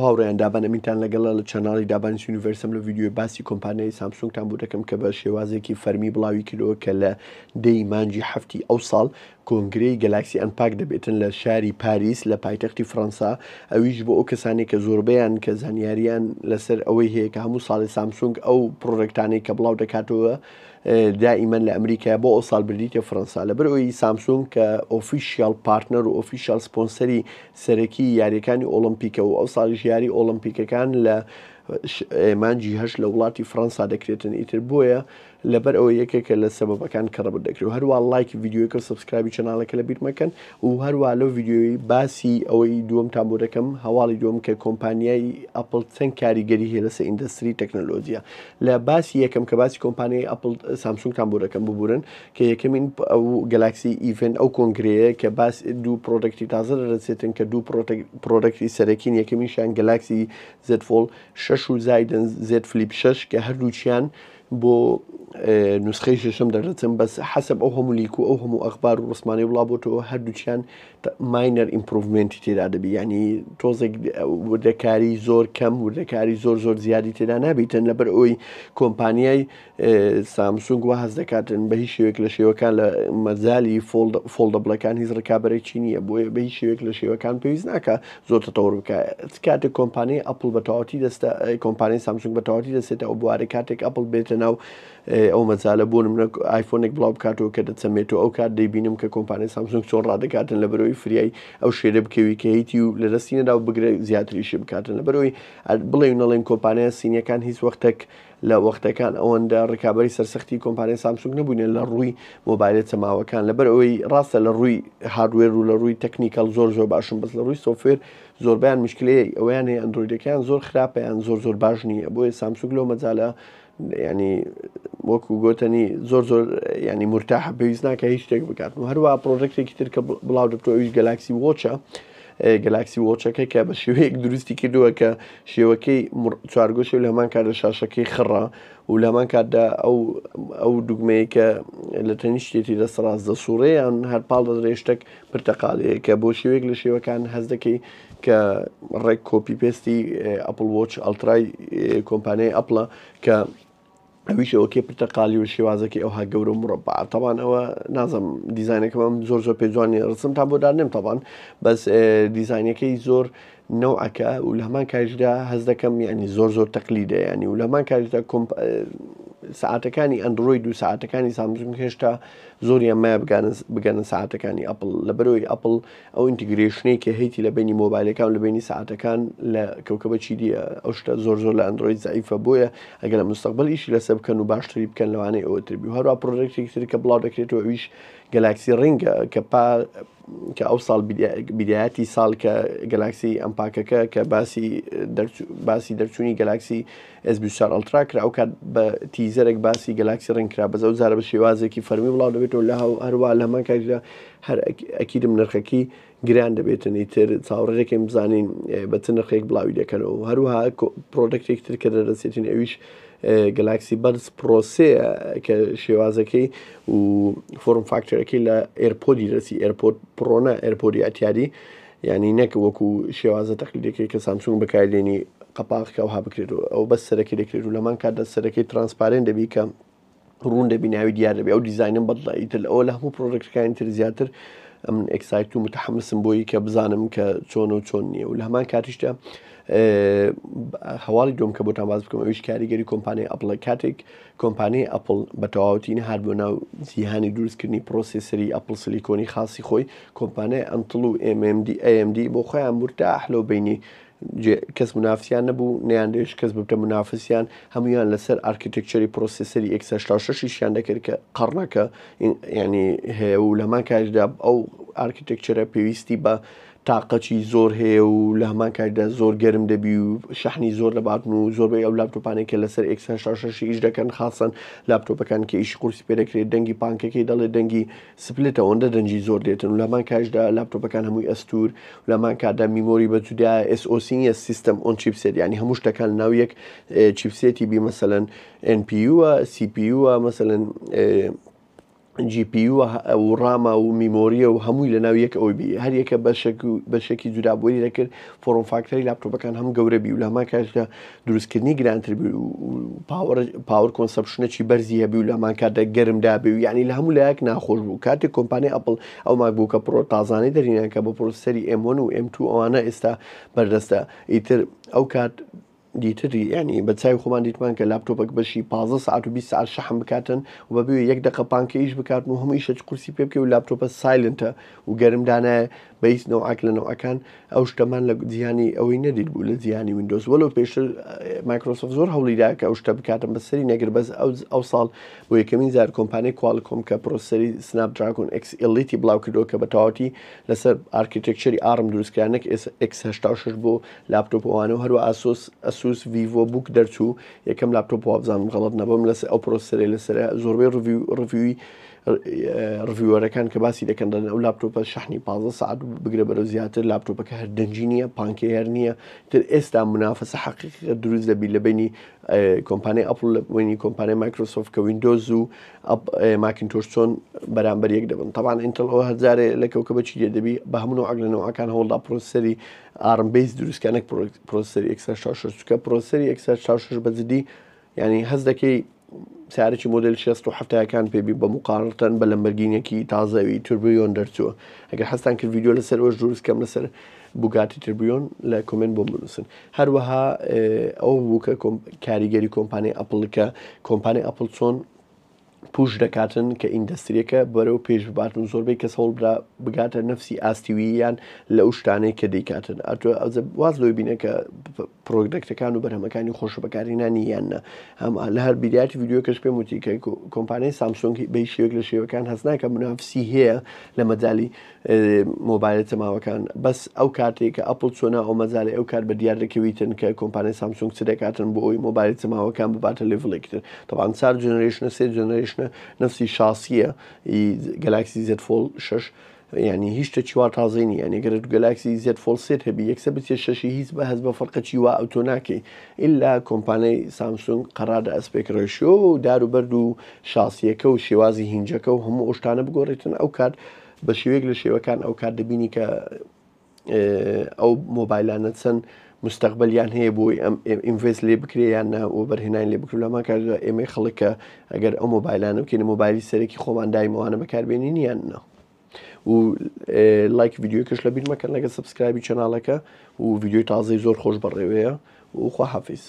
هاوڕێیان دابان ئەمینتان لەگەڵە لە channel ی دابانس یونیڤەرسم لە ڤیدیۆی باسی کۆمپانیای سامسونگتان بۆ دەکەم کە بە شێوازێکی فەرمی بڵاوی کردەوە کە لە دەی مانگی حەفتی ئەو ساڵ کۆنگرەی گەلاکسی Unpacked دەبێتن لە شاری پاریس لە پایتەختی فڕەنسا ئەویش بۆ ئەو کەسانی کە زۆربەیان کە زانیاریان لەسەر ئەوەی هەیە کە هەموو ساڵی سامسونگ ئەو product انەی کە بڵاو دەکاتەوە دائیمەن لە ئەمریکا بۆ ئەو ساڵ بردیتە فڕەنسا لەبەر ئەوی سامسونگ کە official partner و official sponsor ی سەرەکی یاریەکانی ئۆڵمپیکە و ئەو ساڵیش یاری ئۆڵمپیکەکان لە مانگی هەشت لە وڵاتی فڕەنسا دەکرێتن ئیتر بۆیە لەبەر ئەوە یەکێکە لە سەبەبەکان کە ڕەبت دەکرێت و هەروە لایکی ڤیدیۆکە و subscribe ی channel ەکە لە بیر مەکەن و هەروە لەو ڤیدیۆی باسی ئەوەی دووەمتان بۆ دەکەم هەواڵی دووەم کە کۆمپانیای ئەپڵ چەند کاریگەری هەیە لەسەر industry تەکنەلۆجیا لە باسی یەکەم کە باسی کۆمپانیای ئەپڵ سامسونگتان بۆ دەکەم ببورن کە یەکەمین ئەو گەلاکسی event ئەو کۆنگرەیە کە باس دوو product ی تازە دەرەچێتن کە دوو product ی سەرەکین یەکەمیشیان گەلاکسی زێد فۆڵد شەش و زایدن زێد فلیپ شەش کە هەردووکیان بۆ نوسخەی شەشەم دەردەچن بەس حەسەب ئەو هەموو leak و ئەو هەموو ئەخبار و ڕسمانەی بڵاو بۆتەوە هەردووکیان minor improvement ی تێدا دەبی یعنی تۆزێک وردەکاری زۆر کەم وردەکاری زۆر زۆر زیادی تێدا نابیتن لەبەر ئەوی کۆمپانیای سامسونگ وا هەست دەکاتن بە هیچ شێوەیەک لە شێوەکان لە مەجالی foldable ەکان هیچ ڕکابەرێکی نییە بۆیە بە هیچ شێوەیەک لە شێوەکان پێویست ناکە زۆر تەتەور بکە کاتێک کۆمپانیای ئەپل بە تەواوەتی دەستە کۆمپانیای سامسونگ بە تەواوەتی دەستێتە ئەو بوارە کاتێک ئەپل بێتە ناو ئەو مەجالە بۆ نمونە ئایفۆنێک بڵاو بکاتەوە کە دەچەمێتەوە ئەو کات دەیبینم کە کۆمپانیای سامسونگ چۆن ڕادەکاتن لە بەرەوەی فریای ئەو شێرە بکەوی کە هیتی و لە دەستی نەدا و بگرە زیاتریشی بکاتن لە بەرەوەی بڵێ و نەڵێن کۆمپانیا سینیەکان هیچ وەختێک لە وەختەکان ئەوەندە ڕکابەری سەرسەختی کۆمپانیای سامسونگ نەبووینە لە ڕووی مۆبایلە چەماوەکان لەبەر ئەوەی ڕاستە لە ڕووی hardware و لە ڕووی technical زۆر زۆر باشن بەس لە ڕووی software زۆربیان مشکلەیە ئەویان هەیە ئەندرۆیدەکەیان زۆر خراپە یان زۆر زۆر باش نییە بۆیە سامسونگ لەو مەجالە ینی وەکو گوتنی زۆر زۆر ینی مرتاح پێویست ناکە هیچ شتێک بکات و هەروە product ێکی تر کە بڵاو دەبێتەوە ئەویش گەلاکسی Watch ە گەلاکسی Watch ەکە کە بە شێوەیەک دروستی کردووە کە شێوەکەی چوارگۆشە و لە هەمان کاتدا شاشەکەی خڕە و لە هەمان کاتدا ئەو ئەو دوگمەیە کە لە تەنیشتێتی دەست ڕاست دەسوڕێ یان هەر پاڵ دەدرێ شتێک پرتەقاڵەیە کە بۆ شێوەیەک لە شێوەکان هەست دەکەی کە ڕێک copy paste ی ئەپل Watch Ultra ی کۆمپانیای ئەپلە کە ئەویش ئەوەکەی پرتەقالی و شێوازەکەی ئەوها گەورە و مربع تەبان ئەوە نازم دیزینەکەم زۆر زۆر پێ جوانی ڕسم تا بۆ دانێم تەبان بەس دیزینەکەی زۆر نەوعەکە و لە هەمان کاریشدا هەز دەکەم ینی زۆر زۆر تەقلیدە ینی و لە هەمان کاریشدا کۆمپ ساعتەکانی ئەندرۆید و ساعتەکانی سامسونگ هێشتا زۆریان مایە بگەنە ساعتەکانی ئەپل لەبەرەوەی ئەپل ئەو integration ەی کە هەیتی لە بەینی مۆبایلەکان و لە بەینی سەعاتەکان لە کەوکەبە چیدیە ئەو شتە زۆر زۆر لە ئەندرۆید زەعیفە بۆیە ئەگەر لە مستەقبل ئیشی لەسەر بکەن و باشتری بکەن لەوانەیە ئەوە تر بی و هەروە product ێکی تر کە بڵاو دەکرێتەوە ئەویش گەلاکسی ڕینگە کە پا کە ئەو ساڵ بیدایەتی ساڵ کە گەلاکسی Unpacked ەکە کە باسی باسی دەرچوونی گەلاکسی S24 Ultra کرا ئەو کات بە teaser ێک باسی گەلاکسی ڕینگ کرا بەس ئەو جارە بە شێوازێکی فەرمی بڵاو دەبێتەوە لە هەروە لە هەمان کاتیدا هەر ئەکیدم نرخەکەی گران دەبێتن ئیتر چاوەڕێ دەکەین بزانین بە چ نرخێک بڵاوی دەکەنەوە هەروەها product ێک تر کە دەرەسێتین ئەویش گەلاکسی Buds Pro سێ کە شێوازەکەی و form factor ەکەی لە ئێرپۆدی دەرسی ئێرپۆد Pro نا ئێرپۆدی ئەتیادی یعنی نەک وەکو شێوازە تەقلیدەکەی کە سامسونگ بەکاردێنی قەپاغ کە ئەوها بکرێت و ئەو بەس سەرەکی دەکرێت و لەمان کاتدا سەرەکەی transparent دەبی کە ڕوون دەبی ناوی دیار دەبی ئەو دیزاینم بەدڵە ئیتر ئەوە لە هەموو product ەکانی تر زیاتر ئەمن excite و متحمسم بۆی کە بزانم کە چۆن و چۆن نییە و لە هەمان کاتیشدا هەواڵی دوم کە بۆتان باز بکەم ئەویش کاریگەری کۆمپانیای ئەپڵە کاتێک کۆمپانیای ئەپڵ بە تەواوەتی نەهات بۆ ناو جیهانی دروستکردنی processor ی ئەپڵ سیلیکۆنی خاصی خۆی کۆمپانیای ئەنتڵ و MMD AMD بۆ خۆیان مرتاح لەو بینی کەس مونافسیان نەبوو نەیاندەویست کەس ببتە مونافسیان هەموویان لەسەر architecture ی processor ی ئێکس 86 ئیشیان دەکرد کە قەڕنەکە ینی هەیە و لە هەمان کاتدا ئەو architecture ە پێویستی بە تاقەتی زۆر هەیە و لە هەمان کاتدا زۆر گەرم دەبی و شەحنی زۆر لەباتن و زۆربەی ئەو لاپتۆپانێک کە لەسەر ئێکس 86 ئیش دەکەن خاصەن لاپتۆپەکان کە ئیشی قورسی پێ دەکرێت دەنگی پانکەکەی دەڵێ دەنگی split ە ئەوەندە دەنگی زۆر دێتن و لەمان کاتدا لاپتۆپەکان هەمووی ئەستور و لەمان کاتدا memory بە جودا SoC نیە system on chipset یعنی هەموو شتەکان ناو یەک chipset ی بی مەسەلەن NPU ە CPU ە مەسەلەن. GPU و RAM ە و memory یە و هەمووی لەناو یەک ئەوەی بی هەر یەکە بەشێک و بەشێکی جودا بۆی دەکرد form factor ی لاپتۆپەکان هەم گەورە بی و لە هەمان کاتدا دروستکردنی گرانتر بی و power power consumption ێکی بەرزی هەبی و لە هەمان کاتدا گەرم دابی و یعنی لە هەموو لایەک ناخۆش بوو کاتێک کۆمپانیای ئەپڵ ئەو ماکبووکە پرۆ تازانەی دەرینان کە بە processor ی M1 و M2 ئەوانە ئێستا بەردەستە ئیتر ئەو کات دیتر یانی بە چاوی خۆمان دیتمان کە لاپتۆپەک بەشی 15 ساعت و 20 ساعت شەحن بکاتن و بە بێ یەک دقە پانکە ئیش بکاتن و هەموو ئیشە قورسی پێ بکەی و لاپتۆپە silent ە و گەرم دانایە بە هیچ نەوعەک لە نەوعەکان ئەو شتەمان لە جیهانی ئەوەی نەدیت بوو لە جیهانی ویندۆز وەلو پێشتر مایکرۆسۆفت زۆر هەوڵیدا کە ئەو شتە بکاتن بە سەری نەگر بەس ئەو ئەو ساڵ بۆ یەکەمین جار کۆمپانیای کوالکۆم کە processor ی سناپدراگۆن ئێکس ئێلیتی بڵاو کردەوە کە بە تەواوەتی لەسەر architecture ی ئارم دروستکرا نەک ئێکس 86 بۆ لاپتۆپ ئەوانە و هەروە ئاسۆس ئەسوس ڤیڤۆ بوک دەرچوو یەکەم لاپتۆپ وابزانم غەڵەت نەبم لەسەر ئەو processor ەی لەسەر زۆربەی review review ی reviewer ەکان کە باسی دەکەن دەڵێن ئەو لاپتۆپە شەحنی 15 ساعت بگرە بەرەو زیاتر لاپتۆپەکە هەر دەنگی نییە پانکەی هەر نییە تر ئێستا منافەسە حەقیقە دروست دەبی لە بینی کۆمپانیای ئەپل لە بینی کۆمپانیای مایکرۆسۆفت کە ویندۆز و ماکینتۆش چۆن بەرامبەر یەک دەبن تەبان ئینتڵ ئەوە هەرجارێ لە کەوکە بە چی دەبی بە هەموو نەوعەک لە نەوعەکان هەوڵدا processor ی ئارم base دروست کە نەک processor ی ئێکس 86 چونکە processor ی ئێکس 86 بە جدی یعنی هەست دەکەی سیارێکی مۆدل 60 و هەفتایەکان پێبی بە مقارنەتەن بە لەمبەرگینێکی تازەوی توربیۆن دەرچووە ئەگەر حەزتان کرد ڤیدیۆ لەسەر ئەوەش دروست کەم لەسەر بوگاتی تربیۆن لە comment بۆم بنووسن هەروەها ئەو بوو کە کاریگەری کۆمپانی ئەپڵ کە کۆمپانی ئەپڵ چۆن push دەکاتن کە industry یەکە بەرەو پێش بباتن و زۆربەی کەس هەوڵ بدا بگاتە نەفسی ئاستی وییان لە ئەو شتانەی کە دەیکاتن ئەتۆ ئەوجە واز لەوەی بینە کە product ەکان و بەرهەمەکانی خۆشە بەکارهێنانی یان نا هەم لە هەر بیدایەتی ڤیدیۆکەش پێم وتی کە کۆمپانیای سامسۆنگ بە هیچ شێوەیەک لە شێوەکان هەست ناکە منافسی هەیە لە مەجالی مۆبایلە چەماوەکان بەس ئەو کاتێک کە ئەپڵ چۆنا ئەو مەجالی ئەو کار بە دیار دەکەویتن کە کۆمپانیای سامسونگ چ دەکاتن بۆ ئەوی مۆبایل چەماوەکان بباتە level ێک تر تەبعەن چار generation ە سێ generation ە نەفسی شاسیە گەلاکسی زێد فۆڵ 6 یعنی هیچ شتێکی وا تازەی نییە یعنی گەر گەلاکسی زێد فۆڵ سێت هەبی یەکسەر بچێت شەشی هیچ بە هەست بە فەرقەکی وا ئەوتۆ ناکەی ئللا کۆمپانیای سامسونگ قەرارە aspect ratio و دار و بەرد و شاسیەکە و شێوازی hinge ەکە و هەموو ئەو شتانە بگۆڕێتن ئەو کات بە شێوەیەک لە شێوەکان ئەو کات دەبینی کە ئەو مۆبایلانە چەند مستەقبلیان هەیە بۆی ئەم invest لێ بکرێ یان نا وەبەرهێنان لێ بکرێ لەمان کاتدا ئێمەی خەڵکە ئەگەر ئەو مۆبایلانە بکەین مۆبایلی سەرەکی خۆمان دایمەوانە بەکاربێنین یان نا و لایک ڤیدیۆکەش لە بیر مەکەن لەگە subscribe ی channel ەکە و ڤیدیۆی تازەی زۆر خۆش بەڕێوەیە و خواحافیز.